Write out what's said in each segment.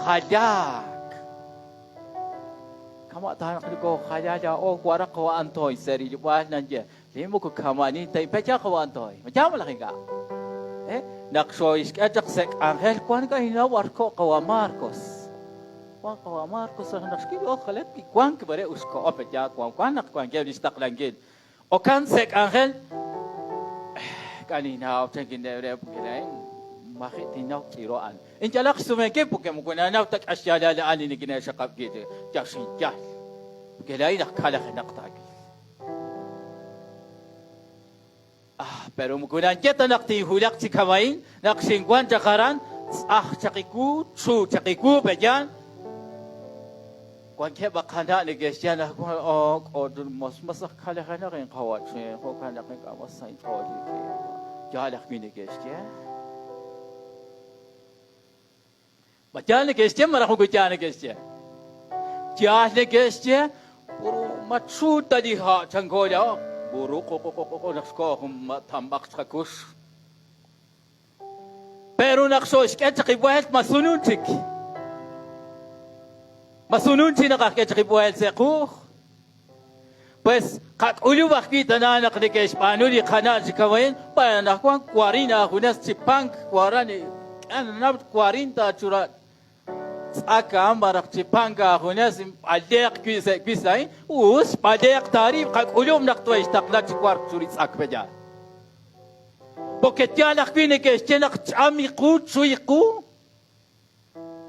Jalaak. Kama' ta naq nokojala laa'o waraq qawa' Antoy sa' rilob'aal nanye, Li moko kama'anin ta inpe yaal qawa' Antoy. Ma yaal malaj ink'a'? Eh, naq xoohixk'e chaq sa' k'anjel wank k'a' b'ar ko' qawa' Marcos. Wank qawa' Marcos naq xkil ok jalet kiwank bare ut xkoho pe yaal wank wank naq wankeb' li xtaqlankil. Okan sa' k'anjel, k'a' ninnaw chan kin'eb' re porque laa'in maji' tinnaw k'iro a'an. Inyalaq xsumenkil porque moko nannaw ta k'a' xyaalal a'an li nikine'xxaqab' wi' yal xinyal. Porque laa'in aj kalajenaq taawil. Ah, pero moko nanye ta naq tinwulaq chi kama'in, naq xinwan chaq aran, tz'aj chaq iwu, chu chaq iwu, pe'yaal? Wankeb' a qana' neke'xye anaqwan, Oh, k'otul mas mas aj kalajenaq inqawa'chin, jo'kan naq ink'a' mas sa inch'ool rik'in. Yaal ajwi' neke'xye. Ma yaal neke'xye malaj moko yaal neke'xye? Yaal neke'xye, puro ma chu ta li ha' chanko laa'o, puro q'uq'uq'uq'u naq xkoho jun tamb'aq xqakux. Pero naq xooxk'e chaq li vuelt, ma sunun chik. Ma sunun chik naq ajk'e chaq li vuelt sa' quuj. Pues, qak'ulub' ajwi' tana naq neke'xb'aanu li qana' chi kama'in, b'an anaqwan warin aajunes chi pank, waran k'anab' warin taachura tz'ak a'an maraj chi pank aajunes b'aleeq wi' sa' wis a'in, us b'aleeq taarib' qak'ulub' naq twe'xtaqla chi wark chu li tz'ak pe'yaal. Porque yaal ajwi' neke'xye naq ch'am iqu, chuy qu.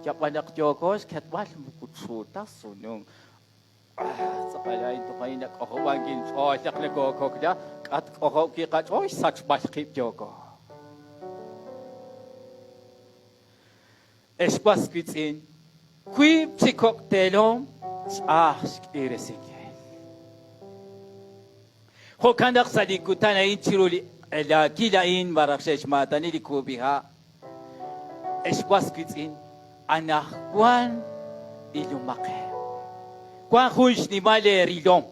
Yab'an naq yooko xketb'al moko chu ta sununk. Tz'aqal a'in toj a'in nak'ojob'ank inch'ool naq nokookokla, k'a' tk'ojob' wi' qach'ool xsachb'al qib' yooko. Ex was wiitz'in, wiib' chi kok' teelom ch'a'aj xk'iiresinkil. Jo'kan naq sa' li kutan a'in chiru li q'elaakil a'in malaj xe'xmaatani li kub'iha', Ex was wiitz'in, anajwan ilomaqeb'. Wan jun xnimal eerilom.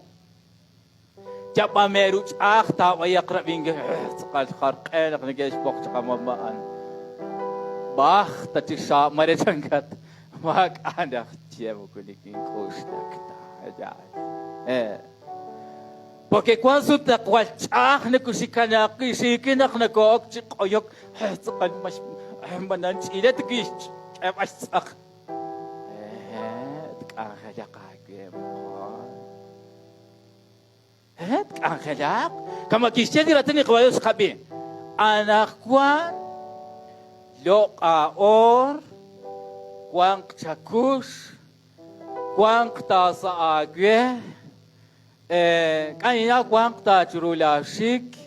Yab'am eeruch'aaj taab'ayaq rab'inkil tz'aqal jar q'e naq neke'xb'oq chaq amama'an. B'aj ta chi xaamare chankat, maak'a' naq ye moko nikink'oxlak ta. Yaal. Eh. Porque wank sut naq jwal ch'a'aj nokoxikanaaq wi' xiikil naq noko'ok chi q'oyok, tz'aqal ma nanch'iile ta wi' xk'eeb'al xtz'aq. Hehe', tk'anjelaq aawe moqon. Hehe', tk'anjelaq. Kama' kixye li raatin li Qawa' Dios xqab'i. Anaqwan loq' aa'oor, wanq chakux, wanq ta sa' aawe, Ink'a' ninnaw wanq ta chiru laaxik.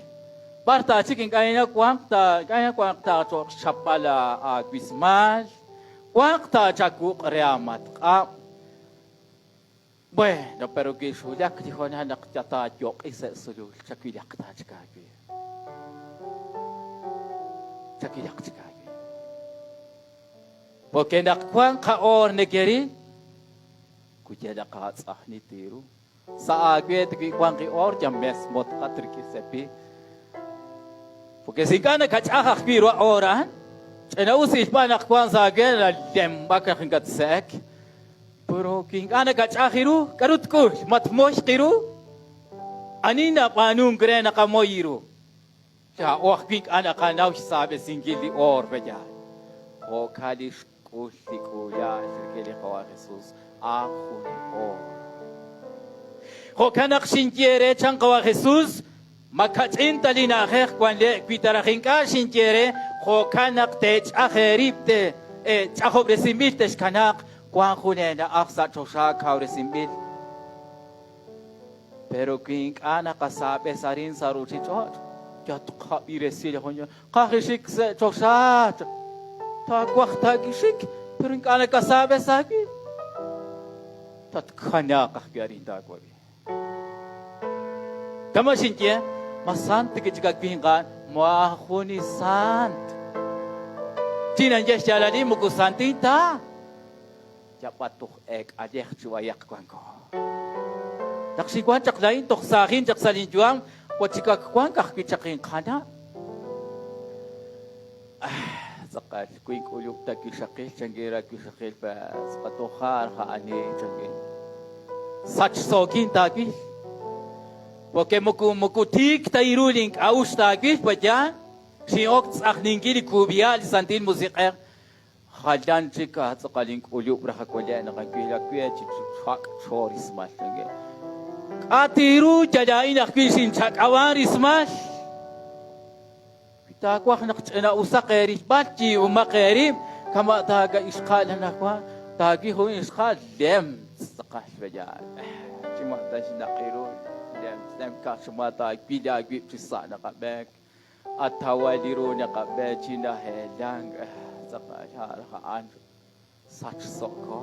B'ar taachik ink'a' ninnaw wanq ta, ink'a' ninnaw wanq ta cho'q xchapb'al aawismal, wanq ta chawuq' re aamatq'ab'. Bueno, pero wi xwulak li hoonal naq taayoq'i sa' sulul, chawilaq ta chik aawib'. Chawilaq chik aawib'. Porque naq wank qa'oor nekeril, Wi yalaq aatz'ajni tiru. Sa' aawe wi wanq li oor, yal mesmotqat rik'in sepi. Porque si ink'a' nakach'aj ajwi' ru oor a'an, ch'ina'us ilb'al naq wank sa' aawe nalemb'ak naq inkatse'ek. Pero wi ink'a' nakach'aj ru, k'aru tk'ul? Ma tmoyq ru? Ani nab'aanunk re naq amoy ru? Laa'o ajwi' ink'a' naqanaw xsaab'esinkil li oor, pe'yaal? Jo'kan li K'ul li k'uula'al rik'in li Qawa' Jesus, a'an jun oor. Jo'kan naq xinye eere, chan Qawa' Jesus, ma kach'in ta li na'ajej wan le' wi ta raj ink'a' xinye eere, jo'kan naq teech'aj eerib', te ch'ajob'resinb'il texkanaaq, wan jun eena'aj sa' choxa kawresinb'il. Pero wi ink'a' naqasaab'es arin sa' ruuchich'och', yal tqab'i resil li jun Qajixik sa' choxa, taawaj taak'ixik, pero ink'a' nakasaab'es aawib'. Tatkanaaq ajwi' arin taawab'i. Kama' xinye, ma sant kichik awinq a'an? Maajun li sant. Chinanye xyaalalil moko santin ta. Yab'at toj eek'alej chi b'ayaq wanko. Naq xinwank chaq laa'in toj saajin chaq sa' linyu'am, wa chik ak wank ajwi' chaq inqana'. tz'aqal wi ink'ulub' ta wixaqil, chankin ra wixaqil, pues qatojaar ja'ani, chankin. Sachsookin taawil. Porque moko moko tiik ta iru link'a'uxl taawil, pues yaal, xin'ok tz'ajninkil li kub'iha' li Santil Musiq'ej. Jalan chik ah tz'aqal ink'ulub' raj awale' naq anwil awe chi chak' cho rismal, chankin. K'a' tiru yal a'in ajwi' xinchak'ab'an rismal. Wi taawaj naq ch'ina'usaq eerilb'al, yiib'omaq eerib' kama' taaga ixqa'al anaqwan, taawil jun ixqa'al lemtz tz'aqal b'eyaal. Chi ma ta xnaq'i ru lemtz, lem ka'aj chi ma taawil aawib' chi sa' naqab'eek, atawal ru naqab'e chi naheelank tz'aqal a'an Sachso'ko.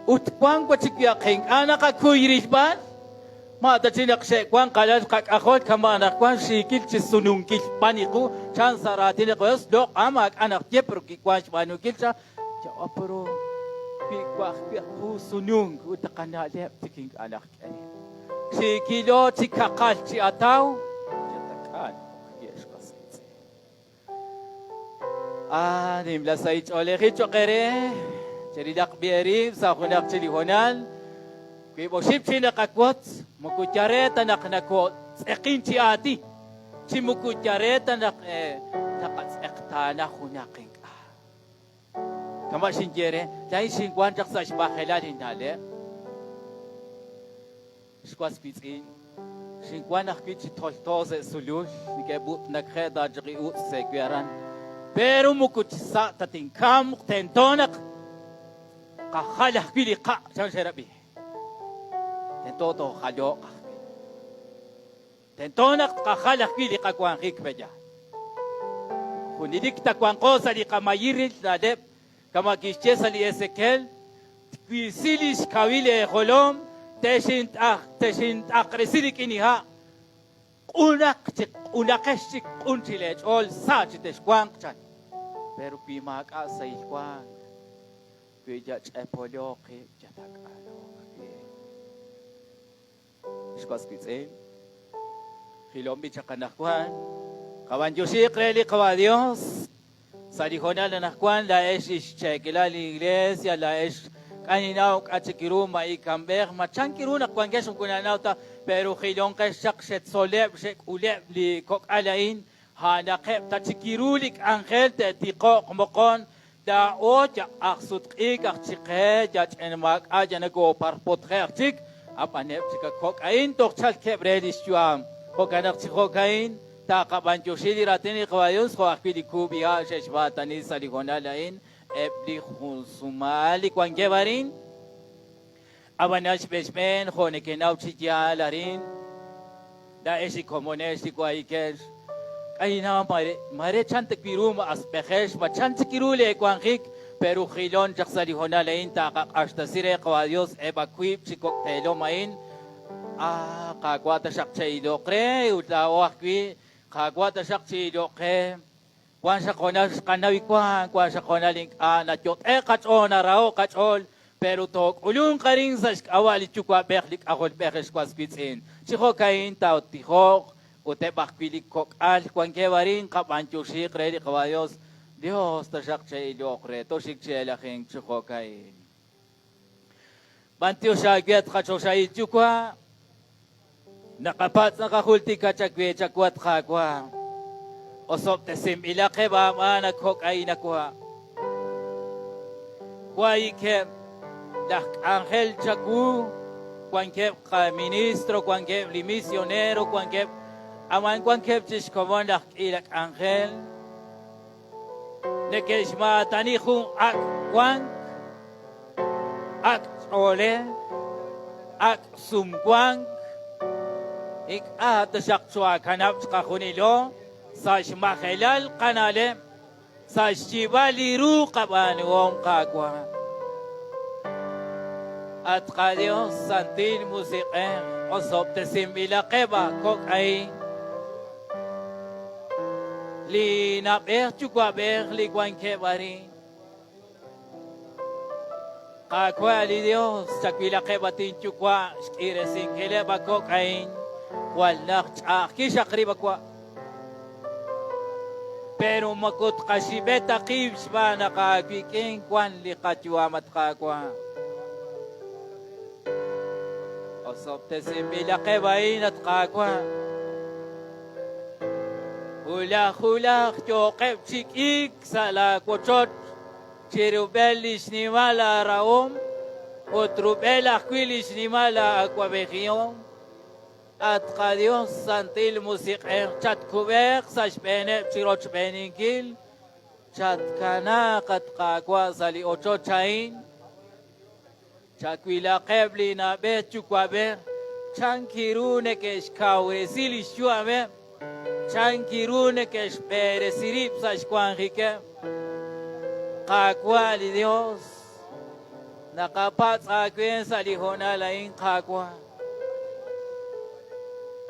Ut wank wa chik wi aq ink'a' naqakuy rilb'al, ma ta chik naq xe'wank qalal qak'ajol kama' anaqwan xiikil chi sununkil b'an iqu, chan sa' raatin li qaYos, loq' a maak'a' naq tye pero kiwank xb'aanunkil cha, cha'o pero wi wa'ajwi' qu sununk ut qana'leb' tik ink'a' naqk'e. Xiikilo chi kaqal chi ataw, yatak'an ok ye xqas qiitz'in. Ah, nimla sahil ch'oolejil cho'q eere. Cherilaq b'i eerib' sa' junaq chik li hoonal. Wiib' oxib' chik naqawotz, moko yal re ta naq nakootz'eqin chi aatin, chi moko yal re ta naq taqatz'eqtaana junaq ink'a'. Kama' xinye eere, laa'in xinwank chaq sa' xb'ajelal inna'leb'. Xwas wiitz'in, xinwank ajwi' chi tolto sa' sulul, neke'b'ut'nakje' ta chaq li utz' sa' we aran. Pero moko chi sa' ta tinkamq, tento naq qajal ajwi' li qa', chan xerab'i. Tento toojalo'q ajwi'. Tento naq tqajal ajwi' li qawanjik pe'yaal. Junelik tawanqo sa' li qamayiril na'leb' kama' kixye sa' li Ezequiel, Twisi li xkawil eejolom, texint'aqresi rik'in li ha', q'unaq chik, q'unaqex chik, q'un chi leech'ool, sa chi texwanq, chan. Pero wi maak'a' sahil wank, wi yach'epolo qib', yatak'aloq wi. Ex was wiitz'in, jilonb'il chaq anaqwan, qab'anyoxiiq re li Qawa' Dios sa' li hoonal anaqwan laa'ex lix cheekelal li Iglesia, laa'ex k'a' ninnaw k'a' chik ru ma ikanb'ej, ma chan ru naq wankex moko nannaw ta, pero jilonqex chaq xetzoleb' xek'uleb' li kok'al a'in, a'anaqeb' ta chik ru li k'anjel te'tiqo'q moqon Laa'o yaq' aj sutq'iik aj chik qe, yach'en maak'a' ya nakooparpotje' aj chik, ab'aneb' chik a kok' a'in toj chalkeb' re li xyu'am. Jo'kan naq chi jo'ka'in taaqab'anyoxi li raatin li Qaawa' Yos jo' ajwi' li kub'iha' xe'xb'aatani sa' li hoonal a'in eb' li jun sumal li wankeb' arin. Ab'anan xb'een xb'een jo' nekenaw chi yaal arin, laa'ex li komonex li wahikex, k'ayinaq mare chan ta wi' ru ma asb'ejex, ma chan chik ru leewanjik, pero jilon chaq sa' li hoonal a'in taaqaq'axtasi re Qawa' Dios eb' a wiib' chi kok' teelom a'in. Ah, Qaawa' taxaq che'iloq re ut laa'o ajwi', Qaawa' taxaq chi'iloq qe. Wank xaq hoonal xqanaw li wank, wank xaq hoonal ink'a' nayot'e'k qach'ool, naraho'k qach'ool, pero took'ulunq arin sa' xk'ab'a' li Yuwa'b'ej, li K'ajolb'ej, ex was wiitz'in. Chi jo'ka'in tootijoq ut eb' ajwi' li kok'al wankeb' arin qab'anyoxiiq re li Qawa' Dios. Dios taxaq che'iloq re, toxik chi elajink chi jo'ka'in. B'antiox aawe at qaChoxahil Yuwa', naqapatz' naqajultika chawe chawat Qaawa'. Osob'tesinb'ilaqeb' aab'aan ak jo'k'a'in awa'. Waayikeb' laj k'anjel chawu, wankeb' qaministro, wankeb' li misionero, wankeb' ab'an wankeb' chi xkomon laj k'iila k'anjel. Neke'xmaatani jun ak' wank, ak' ch'oolej, ak' sumwank. Ink'a' taxaq choohakanab' chiqajunilo sa' xmajelal qana'leb', sa' xyib'al li ru qab'aanuhom, Qaawa'. At qaDios, Santil Musiq'ej, osob'tesinb'ilaqeb' a kok' a'in. Li na'b'ej yuwa'b'ej li wankeb' arin. Qaawa' li Dios, chawilaqeb' at inyuwa' xk'iresinkileb' a kok' a'in, jwal naq ch'a'ajki xaq rib' awa'. Pero moko tqaxib'e ta qib' xb'aan naq aawik'in wan li qayu'am, at Qaawa'. Osob'tesinb'ilaqeb' a'in, at Qaawa'. Hulaj hulaj yooqeb' chi k'iik sa' laawochoch chi rub'el li xnimal aarahom ut rub'el ajwi' li xnimal aawa'b'ejihom. At qaDios, Santil Musiq'ej, chatkub'eeq sa' xb'eeneb' chi rochb'eeninkil, chatkanaaq, at Qaawa', sa' li ochoch a'in. Chawilaqeb' li na'b'ej yuwa'b'ej, chan ru neke'xkawresi li xyu'ameb', chan ru neke'xb'eresi rib' sa' xwanjikeb'. Qaawa' li Dios, naqapatz' aawe sa' li hoonal a'in, Qaawa'.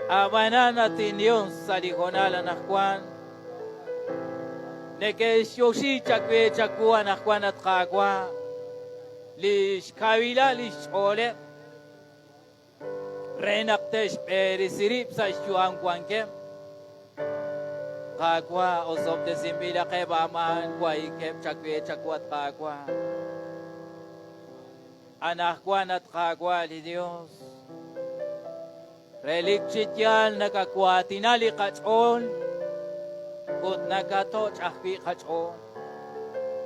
Ab'anan, at inDios, sa' li hoonal anaqwan, neke'xyoxi chawe chawu anaqwan, at Qaawa', li xkawilal li xch'ooleb' re naq te'xb'eresi rib' sa' xyu'am wankeb'. Qaawa', osob'tesinb'ilaqeb' amaan wahikeb' chawe chawu, at Qaawa'. Anaqwan, at Qaawa' li Dios, relik chi yaal nakawaatina li qach'ool ut nakatoch' ajwi' qach'ool.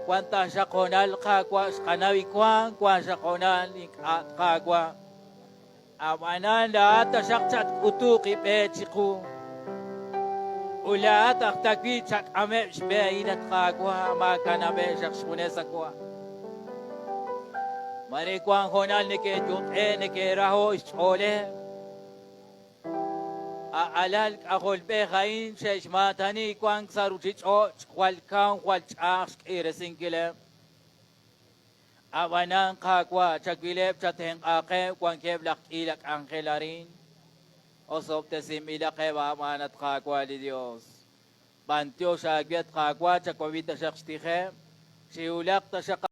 Wan ta xaqonal Qaawa' xqanaw wan, wan xaqonal ink'a' Qaawa'. Ab'anan laa'at taxaq chatk'utuq ib'e chiqu. Ut laa'at aj tawi' chak'ameb' xb'e a'in, at Qaawa', maakanab'eb' xaq xjunes awa'. Mare wan hoonal neke'yot'e, neke'raho' xch'ooleb'. A'alal k'ajolb'ej a'in xe'xmaatani wank sa' ruchich'och' jwal kaw jwal ch'a'aj xk'iresinkileb'. Ab'anan, Qaawa', chawileb' chatenq'aaqeb' wankeb' laj k'iila k'anjel arin. Osob'tesinb'ilaqeb' aab'aan, at Qaawa' li Dios. B'antiox aawe, at Qaawa', chawab'i taxaq xtijeb', chiwulaq taxaq.